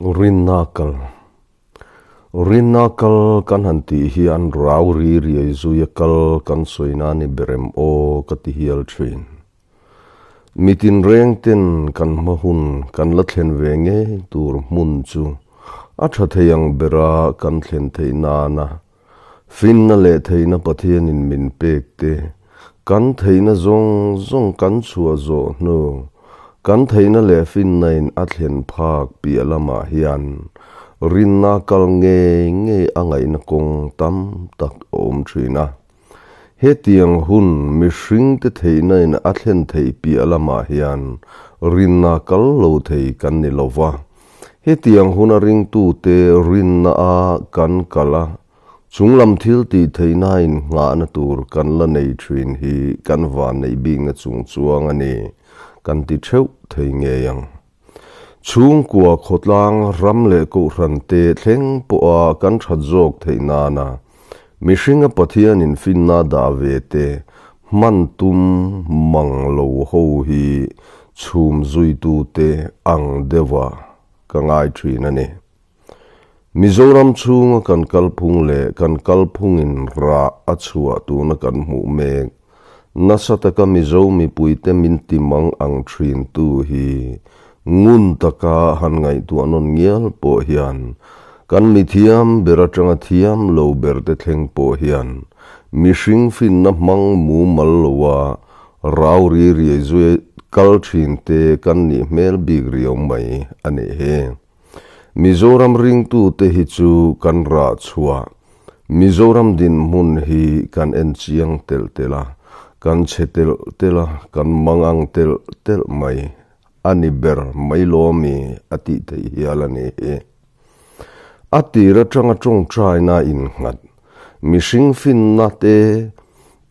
Rinna kal Rinna kal kan han tih hian rau ri riai zuia kal kan sawi na ni berem aw ka ti hial thin. Mi tinreng ten kan hma hun kan la thlen ve ngei tur hmun chu a tha thei ang bera kan thlen theih nana finna leh theihna Pathianin min pek te, kan theihna zawng zawng kan chhuah zawh hnu, kan theihna leh finna in a thlen phak piah lamah hian rinna kal ngei ngei a ngaihna kawng tam tak a awm thin a. Hetiang hun mihringte theihna in a thlen theih piah lamah hian rinna kal lo thei kan ni lo va. Hetiang huna ringtute rinna a kan kal a, chunglam thil tih theihna in nghahna tur kan la nei thin hi kan van neih bikna chung chuang a ni kan ti theuh thei ngei ang. Chhungkua khawtlang ram leh kohhran te thleng pawha kan that zawk theih nana mihringa Pathianin finna dah ve te hman tum mang lo ho hi chhum zuitute ang deuha ka ngai thin a ni. Mizoram chhunga kan kalphung leh kan kalphungin rah a chhuah tuna kan hmuh mek nasa taka Mizo mipuite min ti mang ang thintu hi ngun taka han ngaihtuah nawn ngial pawh hian kan mithiam ber atanga thiam lo berte thleng pawh hian mihring finna hmang mumal loa rau ri riai zui kal thinte kan nih hmel bik riau mai a nih hi. Mizoram ringtute hi chu kan rah chhuah Mizoram dinhmun hi kan en chiang telh telh a, kan chhe telh telh a, kan mangang telh telh mai a ni ber mai lawmi a tih theih hial a ni hi. A tir atanga tawngtaina innghat, mihring finna te,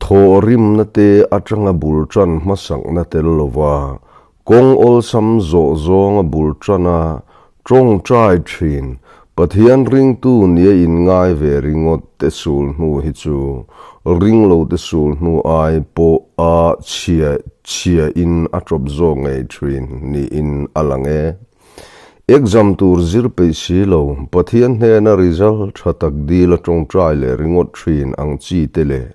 thawhrimna te atanga bul tan hmasakna tel lova Kawng awlsam zawh zawnga bul tana tawngtai thin Pathian ringtu nia inngai ve ringawt te sul hnu hi chu ringlo te sul hnu ai pawh a chhia chhia in a tawp zawk ngei thin niin a lang e. Exam tur zir peih si lo Pathian hnena result tha tak dil a tawngtai leh ringawt thin ang chi te leh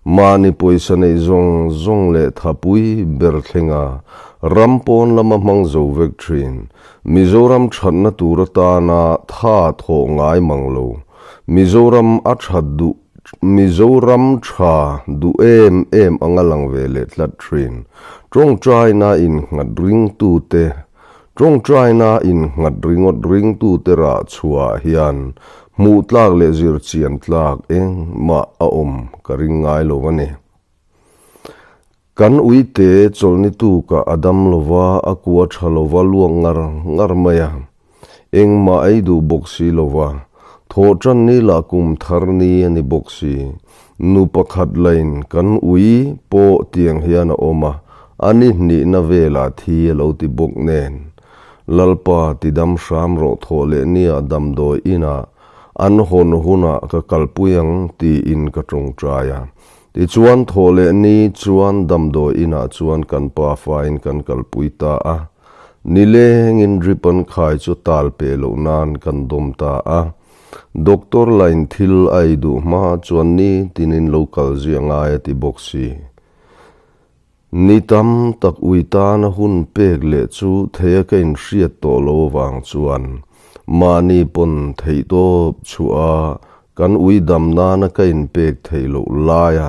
Mahni pawisa neih zawng zawng leh thapui ber thlenga ram pawn lama hmang zo vek thin. Mizoram thatna tur atana tha thawh ngai mang lo. Mizoram a that duh Mizoram tha duh em em anga lang ve leh tlat thin. Tawngtaina innghat ringtute Tawngtaina innghat ringawt ringtute rah chhuah hian hmuh tlak leh zir chian tlak engmah a awm ka ring ngai lo a ni. Kan uite chawlhni tukah a dam lova, a kua tha lova luak ngar ngar mai a, engmah ei duh bawk si lova, thawhtan ni lah kum thar ni a ni bawk si. Nu pakhat lain kan ui pawh tiang hian a awm a, a ni hnihna velah thi a lo ti bawk nen. Lalpa ti dam hram rawh thawh leh nia damdawi inah an hawn hunah ka kalpui ang tiin ka tawngtai a. Tichuan thawh leh ni chuan damdawi inah chuan kan pa fain kan kalpui ta a. Nilengin drip an khai chu tal pe loh nan kan dawm ta a. Doctor lain thil a ei duh hma chuan ni tinin lo kal zui a ngai a ti bawk si. Ni tam tak ui tana hun pek leh chu theia ka inhriat tawh lo avang chuan mahni pawn theihtawp chhuah a kan ui dam nana ka inpek theih loh laia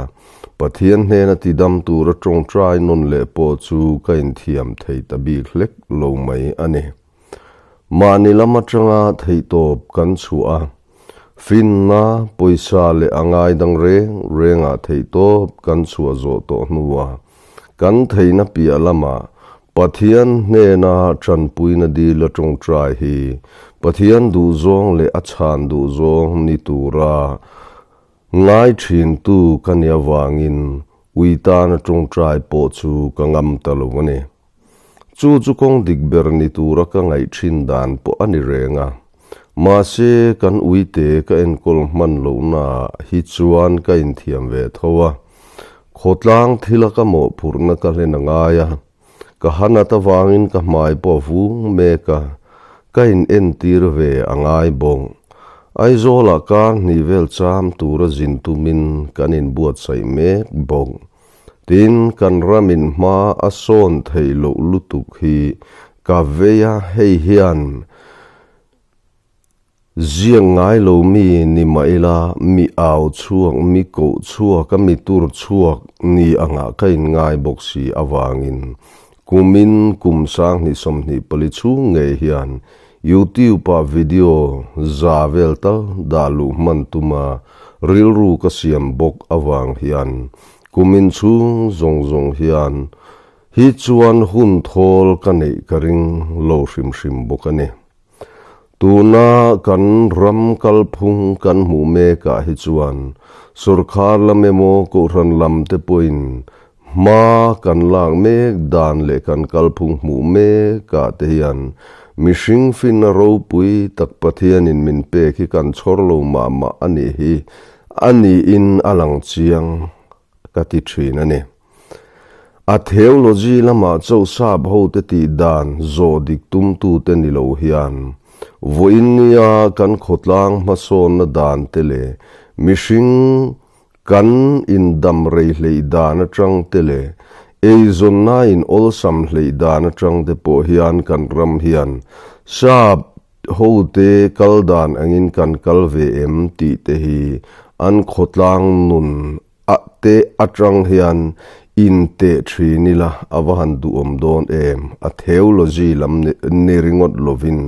Pathian hnena tidam tura tawngtai nawn leh pawh chu ka inthiam thei ta bik hlek lo mai a ni. Mahni lam atanga theihtawp kan chhuah a, finna, pawisa leh a ngai dang reng rengah theihtawp kan chhuah zawh tawh hnua kan theihna piah lamah Pathian hnena tanpuina dil a tawngtai hi Pathian duhzawng leh a chhan duhzawng ni tura ngai thintu ka nih avangin ui tana tawngtai pawh chu ka ngam ta lo a ni. Chu chu kawng dik ber ni tura ka ngaih thin dan pawh a ni reng a. Mahse, kan uite ka enkawl hman lohna hi chuan ka inthiam ve tho a. Khawtlang thila ka mawhphurhna ka hlen a ngai a. Ka han at avangin ka hmai pawh a vung mek a. Ka in entir ve a ngai bawk. Aizawlah kar hnih vel cham tura zin tumin kan inbuatsaih mek bawk. Tin, kan ramin hma a sawn theih loh lutuk hi ka vei a, hei hian Ziak ngai lo mi ni mah ila, mi au chhuak, mi koh chhuak, a mi tur chhuak ni angah ka inngai bawk si avangin kumin kum 2024 chhung ngei hian YouTube-ah video za vel tal dah luh hman tuma rilru ka siam bawk avang hian kumin chhung zawng zawng hian hi chuan hun thawl ka neih ka ring lo hrim hrim bawk a ni. Tuna kan ram kalphung kan hmuh mekah hi chuan sorkar lam emaw kohhran lam te pawhin hma kan lak mek dan leh kan kalphung hmuh mekah te hian mihring finna ropui tak Pathianin min pek hi kan chhawr lo mah mah a nih hi a niin a lang chiang ka ti thin a ni. A theology lamah chauh sap hote tih dan zawh dik tumtute ni lo hian vawiin nia kan khawtlang hmasawnna dan te leh mihring kan indam rei hleih dan atang te leh eizawnna in awlsam hleih dan atang te pawh hian kan ram hian sap hote kal dan angin kan kal ve em tih te hi an khawtlang nun A te atang hian in teh thin ila a va han duhawm dawn em, a theology lam ni ringawt lovin.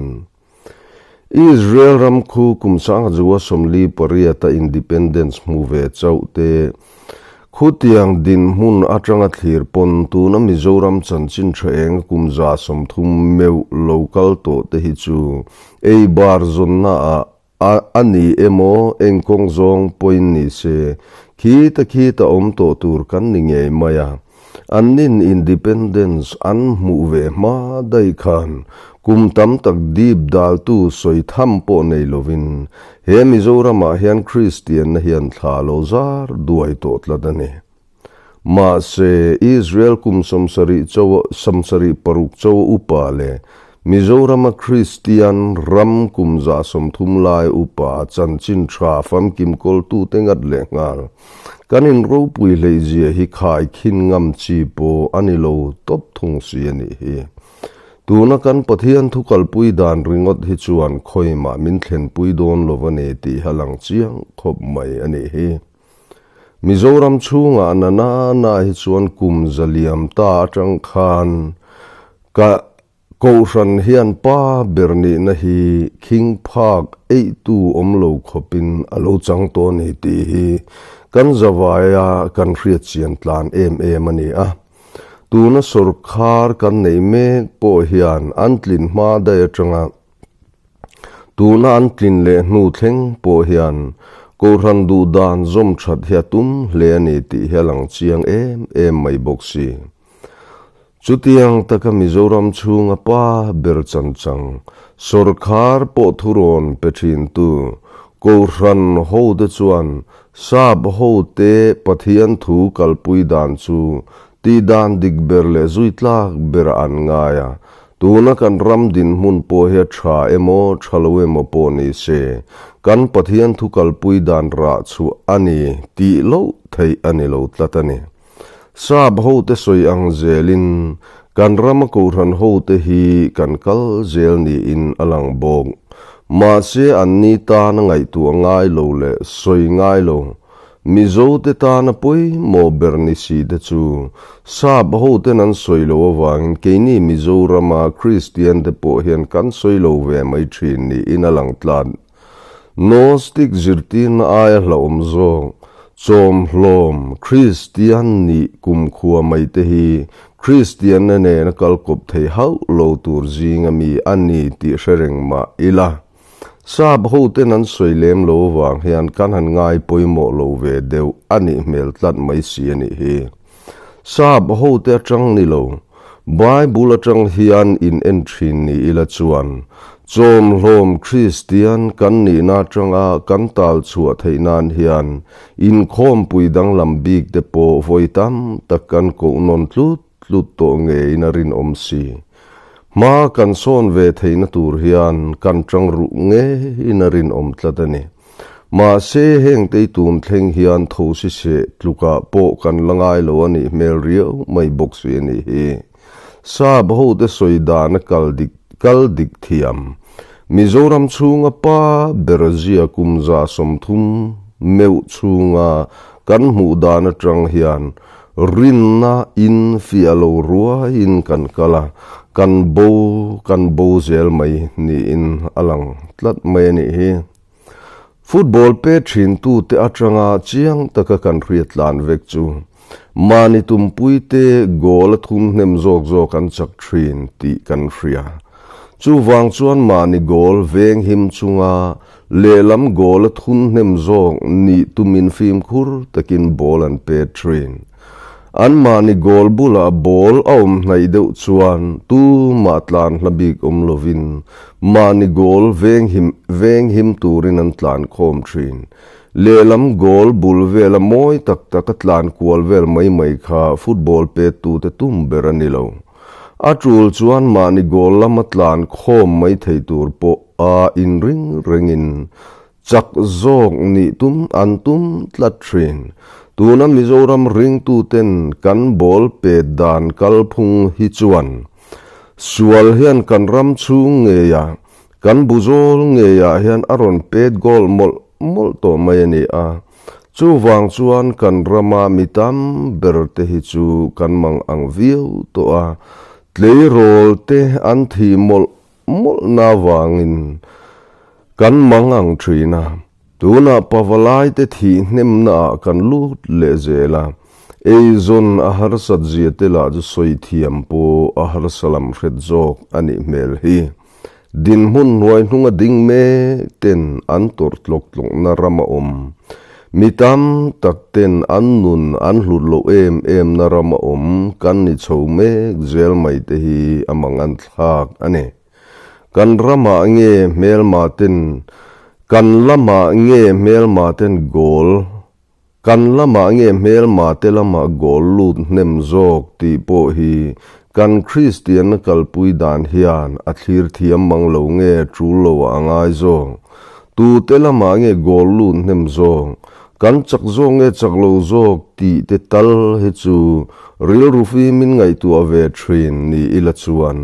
Israel ram khu kum sangha 48 a independence hmu ve chauh te khutiang dinhmun atanga thlir pawn tuna Mizoram chanchin tha eng kum 130 meuh lo kal tawh te hi chu ei bar zawnna ah A a ni emaw, eng kawng zawng pawhin ni se, khita khita awm tawh tur kan ni ngei mai a. An nin independence an hmuh ve hma daih khan kum tam tak dip daltu sawi tham pawh nei lovin he Mizoramah hian Kristianna hian thla lo zar duai tawh tlat a ni. Mahse, Israel kum 76 cho 76 cho upa leh Mizorama Kristian ram kum 130 lai upa chanchin tha famkim kawltute ngat leh nghal kan inropui hleihzia hi khai khin ngam chi pawh a ni lo tawp thung si a nih hi. Tuna kan Pathian thu kalpui dan ringawt hi chuan khawimah min thlenpui dawn lo a ni tih a lang chiang khawp mai a nih hi. Mizoram chhungah na na na hi chuan kum zaliam ta atang khan ka Kohhran hian pa ber nihna hi khing phak eitu awm lo khawpin a lo chang tawh a ni tih hi kan zavaia kan hriat chian tlan em em a ni a. Tuna sawrkhar kan neih mek pawh hian an tlin hma daih atanga Tuna an tlin leh hnu thleng pawh hian Kohhran duh dan zawm that hi a tum hle a ni tih hi a lang chiang em em mai bawk si. Chutiang taka Mizoram chhunga pa ber chanchang sawrkhar pawh thurawn pe thintu Kohhran hote chuan sap hote Pathian thu kalpui dan chu tih dan dik ber leh zui tlak berah an ngai a, Tuna kan ram dinhmun pawh hi a tha emaw, tha lo emaw pawh ni se, kan Pathian thu kalpui dan rah chhuah a ni tih loh theih a ni lo tlat a ni. Sap hote sawi ang zelin kan rama kohhran hote hi kan kal zel niin a lang bawk. Mahse anni tana ngaihtuah ngai lo leh sawi ngai lo Mizote tana pawimawh ber ni si te chu Sap hoten an sawi lo avangin keini Mizorama Kristian te pawh hian kan sawi lo ve mai thin niin a lang tlat. Gnostic zirtirna aia hlauhawm zawk, chawmhlawm Kristian nih kumkhua mai te hi Kristianna nena kalkawp thei hauh lo tur zinga mi a ni tih hre reng mah ila. Sap hoten an sawi lem lo avang hian kan han ngai pawimawh lo ve deuh a nih hmel tlat mai si a nih hi. Sap hote atang ni lo, Bible atang hian in en thin ni ila chuan chawmhlawm Kristian kan nihna atanga kan tal chhuah theih nan hian inkhawmpui danglam bik te pawh vawi tam tak kan koh nawn tlut tlut tawh ngeiin a rinawm si. Hma kan sawn ve theihna tur hian kan tang ruh ngeiin a rinawm tlat a ni. Mahse, heng tei tun thleng hian thosi seh tlukah pawh kan la ngai lo a nih hmel riau mai bawk si a nih hi. Sap hote sawi dana kal dik kal dik thiam. Mizoram chhunga pa ber zia kum 30 meuh chhunga kan hmuh dan atang hian rinna in fiah lo ruaiin kan kal a, kan bo kan bo zel mai niin a lang tlat mai a nih hi. Football pe thintute atanga chiang taka kan hriat tlan vek chu mahni tumpuite goal a thum hnem zawk zawk an chak thin tih kan hria. Chuvang chuan mahni goal veng him chunga lehlam goal a thun hnem zawk nih tumin fimkhur takin ball an pe thin. An mahni goal bulah ball a awm hnaih deuh chuan tumah tlan hla bik awm lovin mahni goal veng him veng him turin an tlan khawm thin. Lehlam goal bul vela mawi tak tak a tlan kual vel mai mai kha football pettute tum ber a ni lo. A tul chuan mahni goal lama tlan khawm mai thei tur pawh a inring rengin Chak zawk nih tum an tum tlat thin. Tuna Mizoram ringtuten kan ball pet dan kalphung hi chuan sual hian kan ram chhung ngeia kan buzawl ngeiah hian a rawn pet goal mawlh mawlh tawh mai a ni a. Chuvang chuan kan rama mi tam ber te hi chu kan mang ang viau tawh a, tleirawl te an thi mawlh Mawlhna vangin kan mang ang thin a, tunah pavalaite thih hnemnaah kan lut leh zel a, eizawn a harsat zia te lah chu sawi thiam pawh a harsa lam hret zawk a nih hmel hi. Dinhmun hnuai hnunga ding mek ten an tawrh tlawk tlawkna ram a awm. Mi tam tak ten an nun an hlut loh em em na ram a awm kan ni chho mek zel mai te hi a mang an thlak a ni. Kan ramah nge hmelma ten kan lamah nge hmelma ten goal kan lamah nge hmelma te lamah goal lut hnem zawk tih pawh hi kan Kristianna kalpui dan hian a thlir thiam mang lo nge tul lo a ngai zawk. Tute lamah nge goal lut hnem zawk, kan chak zawk nge chak lo zawk tih te tal hi chu rilru fimin ngaihtuah ve thin ni ila chuan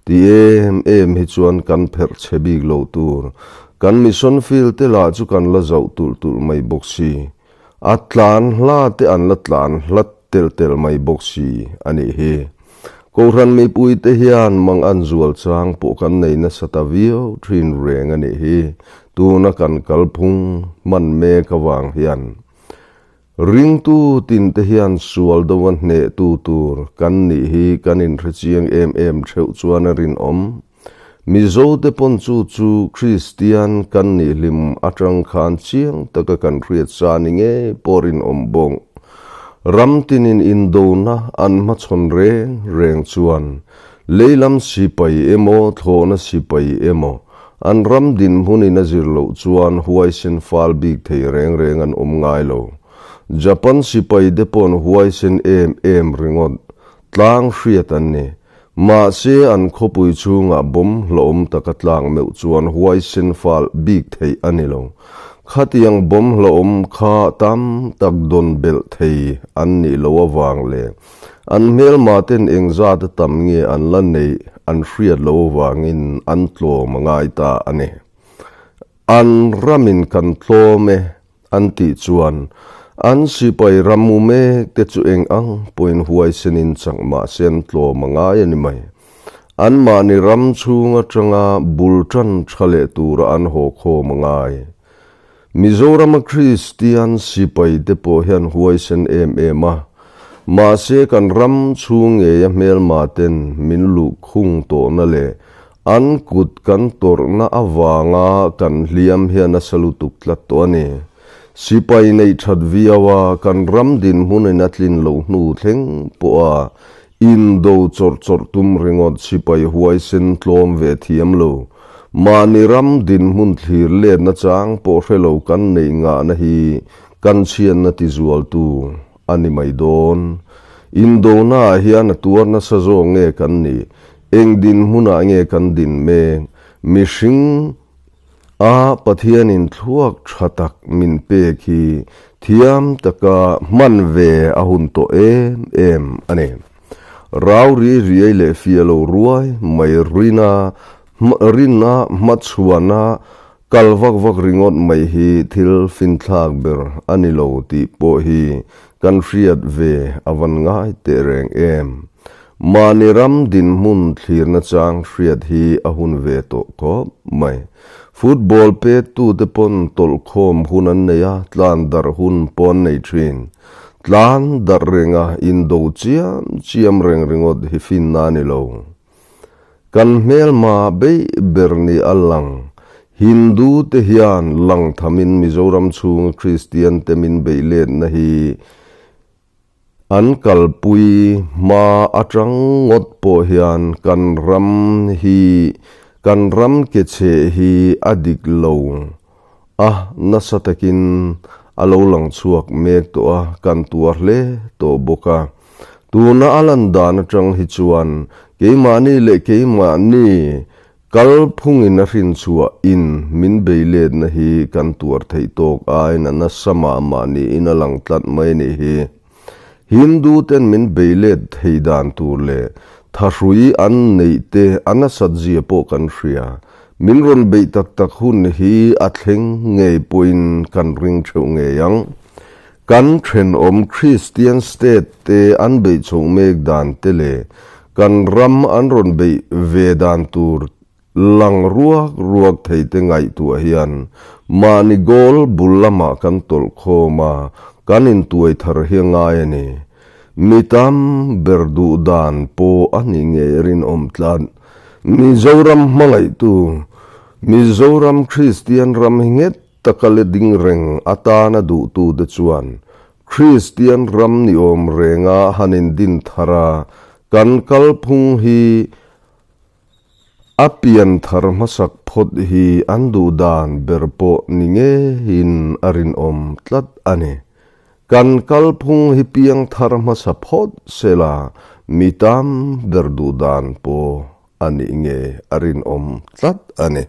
ti em em hi chuan kan pherh chhe bik lo tur. Kan mission field te lah chu kan la zauh tulh tulh mai bawk si. A tlan hla te an la tlan hlat tel tel mai bawk si a nih hi. Kohhran mipuite hian mang an zual chang pawh kan nei nasa ta viau thin reng a nih hi. Tuna kan kalphung hman mek avang hian ringtu tinte hian sual deuha hnehtu tur kan nih hi kan inhrechiang em em theuh chuan a rinawm. Mizote pawn chu chu Kristian kan nih hlim atang khan chiang taka kan hriat sa ni ngei pawh rinawm bawk. Ram tinin indona an hmachhawn reng reng chuan leilam sipai emaw thlawhna sipai emaw an ram dinhmunin a zir loh chuan huaisen fal bik thei reng reng an awm ngai lo. Japan sipai te pawn huaisen em em ringawt tlang hriat an ni. Mahse, an khawpui chhungah bawm hlawm taka tlak meuh chuan huaisen fal bik theih a ni lo. Khatiang bawm hlawm kha tam tak dawn belh thei an nih loh avang leh an hmelmaten engzat a tam nge an la neih an hriat loh avangin an tlawm a ngai ta a ni. An ramin kan tlawm e An tih chuan, an sipai ram u mek te chu eng ang pawhin huaisenin chak mah se an tlawm a ngai a ni mai. Anmahni ram chhung atanga bul tan tha leh tura an haw khawm a ngai. Mizorama Kristian sipai te pawh hian huaisen em em a, mahse kan ram chhung ngeia hmelma ten min luh khung tawhna leh An kut kan tawrhna avanga kan hliam hian a sa lutuk tlat tawh a ni. Sipai neih that viau a, kan ram dinhmunin a tlin loh hnu thleng pawha indo chawrh chawrh tum ringawt sipai huaisen tlawm ve thiam lo. Mahni ram dinhmun thlir letna chang pawh hre lo kan neih ngahna hi kan chhiatna tizualtu a ni mai dawn. Indonaah hian a tuar nasa zawk nge kan nih? Eng dinhmunah nge kan din mek? Mihring a Pathianin thluak tha tak min pek hi thiam taka hman ve a hun tawh em em a ni. Rau ri riai leh fia lo ruai mai rina rinna hmachhuana kal vak vak ringawt mai hi thil finthlak ber a ni lo tih pawh hi kan hriat ve a van ngai teh reng em. Mahni ram dinhmun thlirna chang hriat hi a hun ve tawh khawp mai. Football pettute pawn tawlhkhawm hun an nei a, tlan darh hun pawh an nei thin. Tlan darh renga indo chiam chiam reng ringawt hi finna a ni lo. Kan hmelma beih ber ni a lang. Hindu te hian lang thamin Mizoram chhunga Kristian te min beih letna hi An kalpui hma atang ngawt pawh hian kan ram hi kan ram ke chhe hi a dik lo a, nasa takin a lo lang chhuak mek tawh a, kan tuar hle tawh bawk a. Tuna a lan dan atang hi chuan keimahni leh keimahni Kalphungin a hrinchhuah in min bei letna hi kan tuar theih tawk aiin a nasa mah mah niin a lang tlat mai nih hi. Hindu ten min bei let thei dan tur leh thahrui an neih te a nasat zia pawh kan hria. Min rawn beih tak tak hun hi a thleng ngei pawhin kan ring theuh ngei ang. Kan thenawm Kristian state te an beih chhoh mek dan te leh kan ram an rawn beih ve dan tur lang ruak ruak thei te ngaihtuah hian mahni goal bul lamah kan tawlh khawm a, kan intuai thar hi a ngai a ni. Mi tam ber duh dan pawh a nih ngei rinawm tlat. Mizoram hmangaihtu, Mizoram Kristian ram hi nghet taka le ding reng atana duhtute chuan Kristian ram ni awm renga han indin thar a, kan kalphung hi a pian thar hmasak phawt hi an duh dan ber pawh ni ngeiin a rinawm tlat a ni. Kan kalphung hi piang thar hmasa phawt sela mi tam ber duh dan pawh a nih ngei a rinawm tlat a ni.